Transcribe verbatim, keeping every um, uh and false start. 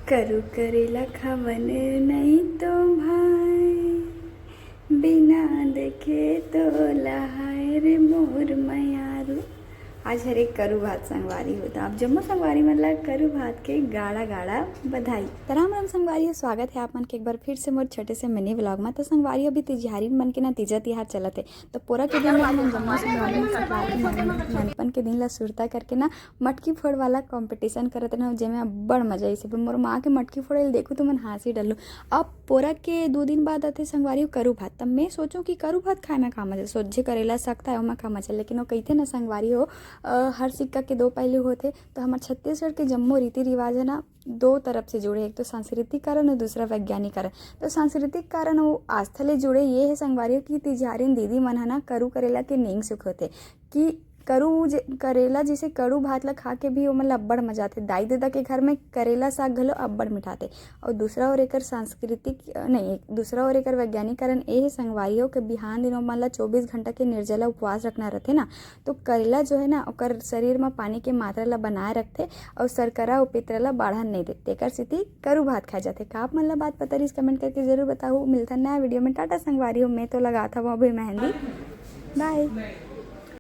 करू करेला खावन नहीं तो भाई, बिना देखे तो लहाय रे मोर मयारू। आज हरे करू भात संगवारी हो, त आप जम्मो संगवारी मन ला करू भात के गाड़ा गाड़ा बधाई। त राम राम संगवारी हो, स्वागत है आप मन के एक बार फिर से मोर छोटे से मिनी व्लॉग में। त संगवारी, अभी तिजहारी मन के ना तीजा तिहार चलत है, त पोरा के दिन ला हमन जम्मो संगवारी मन सपा के नानपन के दिन ला सुरता करके ना मटकी फोड़ वाला कॉम्पिटिशन करत रहन, जेमे अब्बड़ मजा आइस। पर मोर माँ के मटकी फोड़े ल देखू तो मन हंसी डलू। अब पोरा के दो दिन बाद आथे संगवारी हो करू भात, तब मैं सोचूं कि करू भात खाए में का मजा, सोझे करेला साग था, ओमा का मजा। लेकिन वो कहिथे ना संगवारी हो, अ, हर सिक्का के दो पहलू होथे। तो हमार छत्तीसगढ़ के जम्मो रीति रिवाज है ना, दो तरफ से जुड़े, एक तो सांस्कृतिक कारण और दूसरा वैज्ञानिक कारण। तो सांस्कृतिक कारण वो आस्था ले जुड़े ये है संगवारी हो कि तिजहारी दीदी मन ह ना करू करेला के नींग सुखोथे कि करू जे, करेला जैसे कड़ू भात ला खा के भी ओमन ला अब्बड़ मजा आथे। दाई ददा के घर में करेला साग घलो अब्बड़ मिठाथे। और दूसरा ओर एकर सांस्कृतिक, अ, नहीं, दूसरा ओर एकर वैज्ञानिक कारण ए हे संगवारी हो के बिहान दिन ओमन ला चौबीस घंटा के निर्जला उपवास रखना रहथे ना, तो करेला जो है ना ओकर शरीर में पानी के मात्रा ला बनाए रखथे और शर्करा और पित्त ला बाढ़न नहीं देथे, तेकर सेती करू भात खाए जाथे। का आप मन ला बात पता रहिस, कमेंट करके जरूर बताहू। मिलथन नया वीडियो में। टाटा संगवारी हो, मैं तो लगात हवं अभी मेहंदी। बाय।